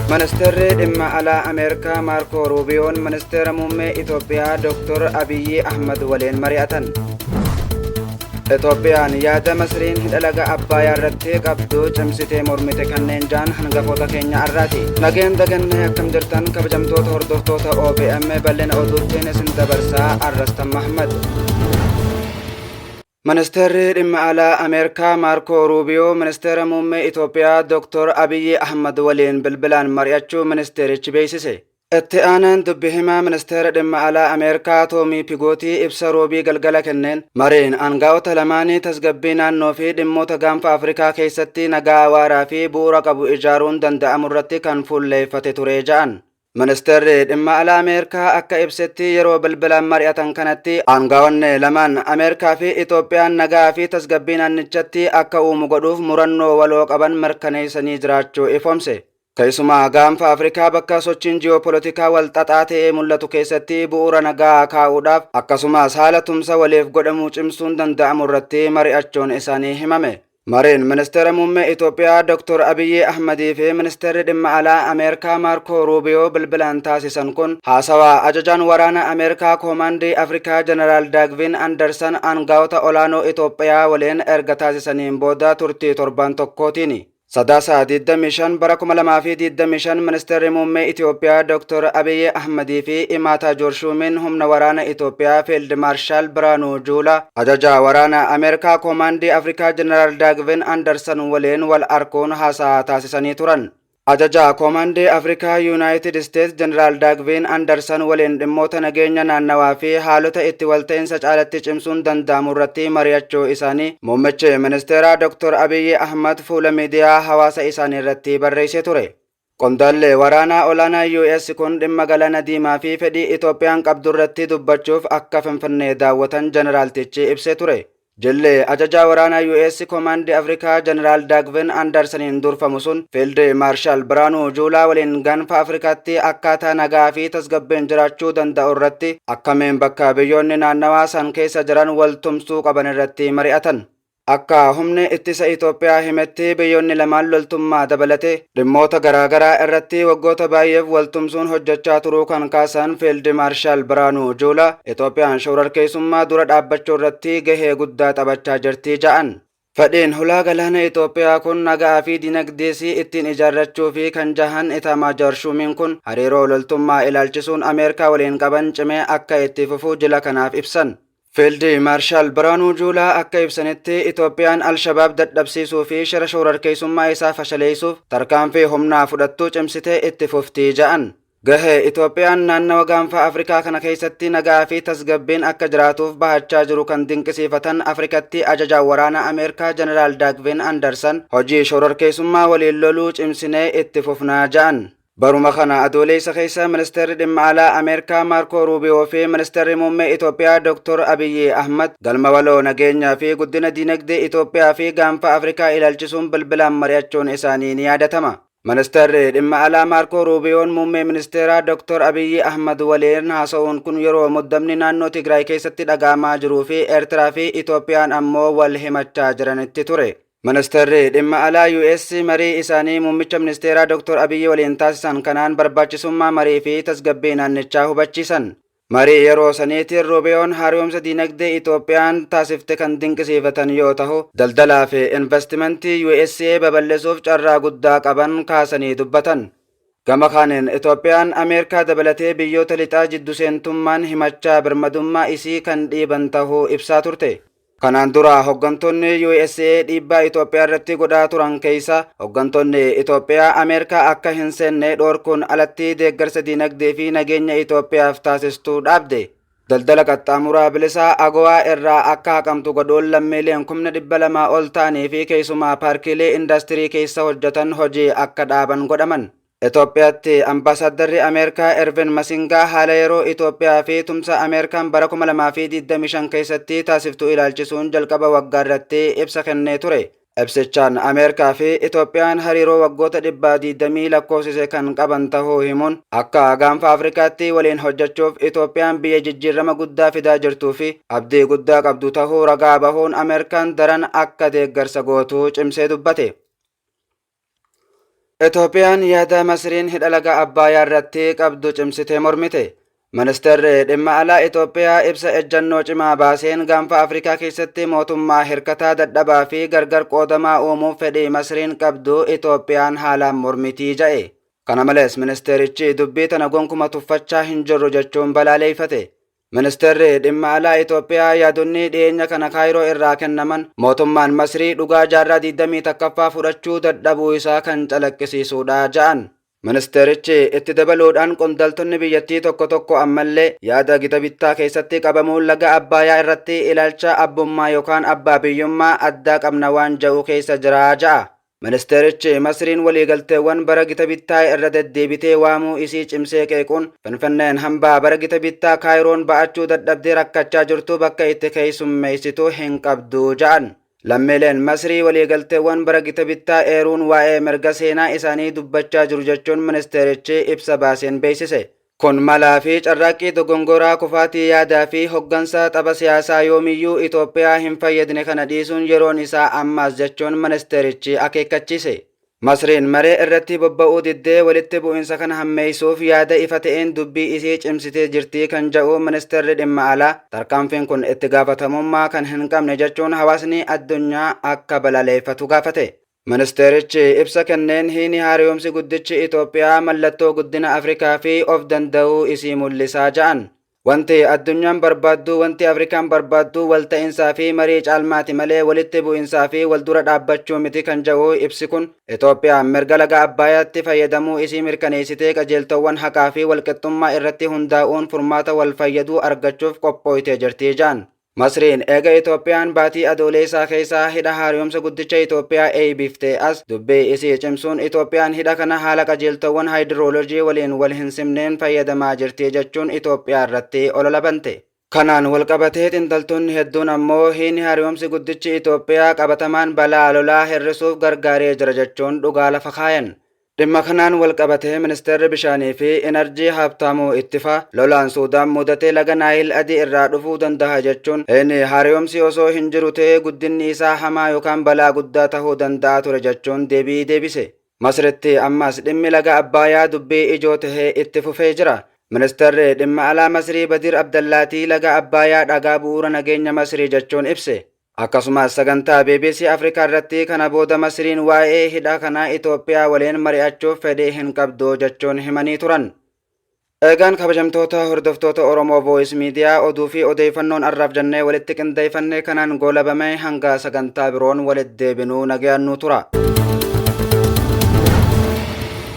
Ministeerri dhimma alaa Ameerikaa Maarkoo Ruubiyoon ministeera muummee Itoophiyaa Dr. Abiyyi Ahmad waliin mari'atan. Itoophiyaan yaada Masriin hidha laga Abbayaa irratti qabdu cimsitee mormite kanneen jaan hangafoota keenya arraati. Nageen dagannee akkam jirtan kabajamtoota hordoftoota OBM bal'ina oduuttiin isin dabarsaa Arrastan Mahmad. Ministeerri dhimma alaa Ameerikaa Maarkoo Ruubiyoo ministeera muummee Itoophiyaa Dr. Abiyyi Ahmad waliin bilbilaan mari'achuu ministeerichi beeksise. Itti aanaan dubbi himaa ministeera dhimma alaa Ameerikaa Toomii Pigootii ibsa roobii galgala kenneen mariin aangaa'ota lamaanii tasgabbii naannoo fi dhimmoota gaanfa Afrikaa keessatti nagaa waaraa fi bu'uura qabu ijaaruun danda'amu irratti kan fuulleeffate ture ja'an. Ministeerri dhimma alaa Ameerikaa akka ibsetti yeroo bilbilaan mari'atan kanatti aangaa'onni lamaan Ameerikaa fi Itoophiyaan nagaa fi tasgabbii naannichatti akka uumu godhuuf murannoo waloo qaban mirkaneessanii jiraachuu ifoomse. Keessumaa gaanfa Afrikaa bakka sochiin ji'oopolitikaa wal xaxaa ta'ee mul'atu keessatti bu'uura nagaa kaa'uudhaaf akkasumas haala tumsa waliif godhamuu cimsuun danda'amu irratti mari'achuun isaanii himame. Mariin ministeera muummee Itoophiyaa Dr. Abiyyi Ahmadii fi ministeerri dhimma alaa Ameerikaa Maarkoo Ruubiyoo bilbilaan taasisan kun haasawaa ajajaan waraana Ameerikaa Koomaandii Afrikaa Jeneraal Daagvin Anderson aangaa'ota olaanoo Itoophiyaa waliin erga taasisaniin booda turtii torban tokkootiini. Sadaasa 25 bara 2025 ministeerri muummee Itoophiyaa Dr. Abiyyi Ahmadii fi Itaamaajoor Shuumiin humna waraana Itoophiyaa Fiild Maarshaal Biraanuu Juulaa ajajaa waraana Ameerikaa Koomaandii Afrikaa Jeneraal Daagvin Anderson waliin wal arkuun haasaa taasisanii turan. Ajajaa Koomaandii Afrikaa Yuunaayitid Isteets Jeneraal Daagvin Anderson waliin dhimmoota nageenya naannawaa fi haalota itti walta'iinsa caalatti cimsuun danda'amu irratti mari'achuu isaanii muummichi ministeeraa Dr. Abiyyi Ahmad fuula miidiyaa hawaasa isaanii irratti barreessee ture. Qondaalli waraanaa olaanaa US kun dhimma galaana diimaa fi fedhii Itoophiyaan qabdu irratti dubbachuuf akka Finfinnee daawwatan jeneraaltichi ibsee ture. Jilli ajajaa waraanaa US Koomaandii Afrikaa Jeneraal Daagvin Andersoniin durfamu sun Fiild Maarshaal Biraanuu Juulaa waliin gaanfa Afrikaatti akkaataa nagaa fi tasgabbiin jiraachuu danda'u irratti akkamiin bakka biyyoonni naannawaa san keessa jiran wal tumsuu qaban irratti mari'atan. Akka humni ittisa Itoophiyaa himetti biyyoonni lamaan loltummaa dabalate dhimmoota garaagaraa irratti waggoota baay'eef waltumsuun hojjechaa turuu kan kaasan Fiild Maarshaal Biraanuu Juulaa Itoophiyaan shororkeessummaa dura dhaabbachuu irratti gahee guddaa taphachaa jirti ja'an. Fedhiin hulaa galaana Itoophiyaa kun nagaa fi dinagdeesii ittiin ijaarrachuu fi kan jahan Itaamaajoor Shuumiin kun hariiroo loltummaa ilaalchisuun Ameerikaa waliin qaban cimee akka itti fufuu jila kanaaf ibsan. Fiild Maarshaal Biraanuu Juulaa akka ibsanitti Itoophiyaan Alshabaab dadhabsiisuu fi shira shororkeessummaa isaa fashaleessuuf tarkaanfii humnaa fudhattuu cimsitee itti fuftii ja'an. Gahee Itoophiyaan naannawa gaanfa Afrikaa kana keessatti nagaa fi tasgabbiin akka jiraatuuf bahachaa jiru kan dinqisiifatan Afrikatti ajajaa waraana Ameerikaa Jeneraal Daagvin Anderson hojii shororkeessummaa waliin loluu cimsinee itti fufnaa ja'an. Baruma kana adoolessa keessa ministeerri dhimma alaa Ameerikaa Maarkoo Ruubiyoo fi ministeerri muummee Itoophiyaa Dr. Abiyyi Ahmad galma waloo nageenyaa fi guddina dinagdee Itoophiyaa fi gaanfa Afrikaa ilaalchisuun bilbilaan mari'achuun isaanii ni yaadatama. Ministeerri dhimma alaa Maarkoo Ruubiyoon muummee ministeeraa Dr. Abiyyi Ahmad waliin haasa'uun kun yeroo muddamni naannoo Tigraay keessatti dhaga'amaa jiruu fi Eertiraa fi Itoophiyaan ammoo wal himachaa jiranitti ture. Ministeerri dhimma alaa US marii isaanii muummicha ministeeraa Dr. Abiyyi waliin taasisan kanaan barbaachisummaa marii fi tasgabbii naannichaa hubachiisan. Marii yeroo saniitiin Ruubiyoon haaromsa dinagdee Itoophiyaan taasifte kan dinqisiifatan yoo ta'u, daldalaa fi investimentii USA babal'isuuf carraa guddaa qaban kaasanii dubbatan. Gama kaaniin Itoophiyaan Ameerikaa dabalatee biyyoota lixaa jiddu seentummaan himachaa birmadummaa isii kan dhiiban tahuu ibsaa turte. Kanaan dura hooggantoonni USA dhiibbaa Itoophiyaa irratti godhaa turan keessa hooggantoonni Itoophiyaa Ameerikaa akka hin seenne dhoorkuun alatti deeggarsa dinagdee fi nageenya Itoophiyaaf taasistuu dhaabde. Daldala qaxxaamuraa bilisaa AGOA irraa akka haqamtu godhuun lammiileen 200,000 ol ta'anii fi keessumaa paarkiilee indaastirii keessa hojjetan hojii akka dhaaban godhaman. Itoophiyaatti ambaasaaddarri Ameerikaa Ervin Masingaa haala yeroo Itoophiyaa fi tumsa Ameerikaan bara 2025 keessatti taasiftu ilaalchisuun jalqaba waggaa irratti ibsa kennee ture. Ibsichaan Ameerikaa fi Itoophiyaan hariiroo waggoota 120 lakkoofsise kan qaban tahuu himuun akka gaanfa Afrikaatti waliin hojjechuuf Itoophiyaan biyya jijjiirama guddaa fidaa jirtuu fi abdii guddaa qabdu tahuu ragaa bahuun Ameerikaan daran akka deeggarsa gootuu cimsee dubbate. Itoophiyaan yaada Masriin hidha laga Abbaayyaa irratti qabdu cimsitee mormite. Ministeerri dhimma alaa Itoophiyaa ibsa ejjannoo cimaa baaseen gaanfa Afrikaa keessatti mootummaa hirkataa dadhabaa fi gargar qoodamaa uumuuf fedhii Masriin qabdu Itoophiyaan haalaan mormitii ja'e. Kana malees ministeerichi dubbii tana gonkuma tuffachaa hin jirru jechuun balaaleeffate. Ministeerri dhimma alaa Itoophiyaa yaadonni dhiyeenya kana Kaayiroo irraa kennaman mootummaan Masrii dhugaa jaarraa 21ffaa fudhachuu dadhabuu isaa kan calaqqisiisudha ja'an. Ministeerichi itti dabaluudhaan qondaaltonni biyyattii tokko tokko ammallee yaada gita bittaa keessatti qabamuun laga Abbaayaa irratti ilaalcha abbummaa yookaan abbaa biyyummaa addaa qabna waan ja'u keessa jira ja'a. Ministeerichi Masriin waliigalteewwan bara gita bittaa irra deddeebitee waamuu isii cimsee qeequun Finfinneen hambaa bara gita bittaa Kaayiroon ba'achuu dadhabdee rakkachaa jirtu bakka itti keessummeessitu hin qabdu ja'an. Lammiileen Masrii waliigalteewwan bara gita bittaa eeruun waa'ee mirga seenaa isaanii dubbachaa jiru jechuun ministeerichi ibsa baaseen beeksise. Kun malaa fi carraaqqii dogongoraa kufaatii yaadaa fi hoggansa tapha siyaasaa yoomiyyuu Itoophiyaa hin fayyadne kana dhiisuun yeroon isaa ammaas jechuun ministeerichi akeekkachiise. Masriin maree irratti bobba'uu diddee walitti bu'insa kana hammeessuuf yaada ifa ta'een dubbii isii cimsitee jirti kan jedhu ministeerri dhimma alaa tarkaanfiin kun itti gaafatamummaa kan hin qabne jechuun hawaasni addunyaa akka balaleeffatu gaafate. Ministeerichi ibsa kenneen hiini haaromsi guddichi Itoophiyaa mallattoo guddina Afrikaa fi of danda'uu isii mul'isaa ja'an. Wanti addunyaan barbaaddu, wanti Afrikaan barbaaddu walta'iinsaa fi marii caalmaati malee walitti bu'insaa fi waldura dhaabbachuu miti kan jedhu ibsi kun Itoophiyaan mirga laga Abbayaatti fayyadamuu isii mirkaneessitee qajeeltowwan haqaa fi walqixxummaa irratti hundaa'uun furmaata wal fayyaduu argachuuf qophooytee jirti ja'an. Masriin eega Itoophiyaan baatii adoolessaa keessaa hidha haaromsa guddicha Itoophiyaa eebiftee as dubbii isii cimsuun Itoophiyaan hidha kana haala qajeeltowwan haayidiroolojii waliin wal hin simneen fayyadamaa jirti jechuun Itoophiyaa irratti olola bante. Kanaan walqabatee xiinxaltoonni hedduun ammoo hiini haaromsi guddichi Itoophiyaa qabatamaan balaa lolaa hir'isuuf gargaaree jira jechuun dhugaa lafa kaayan. Dhimma kanaan walqabatee ministeerri bishaanii fi enerjii Habtaamuu Ittifaa lolaan Suudaan mudatee laga Naayil adii irraa dhufuu danda'a jechuun inni haaromsi osoo hin jiru ta'ee guddinni isaa hamaa yookaan balaa guddaa tahuu danda'a ture jechuun deebii deebise. Masritti ammas dhimmi laga Abbaayyaa dubbii ijoo tahee itti fufee jira. Ministeerri dhimma alaa Masrii Badir Abdallaatii laga Abbaayyaa dhagaa bu'uura nageenya Masrii jechuun ibse. Akkasumas sagantaa BBC Afrikaa irratti kana booda Masriin waa'ee hidha kanaa Itoophiyaa waliin mari'achuuf fedhii hin qabdu jechuun himanii turan. Eegaan kabajamtoota hordoftoota Oromoo Voice Media oduu fi odeeffannoon arraaf jennee walitti qindeeffannee kanaan goolabame hanga sagantaa biroon walitti deebinuu nagayaan nu tura.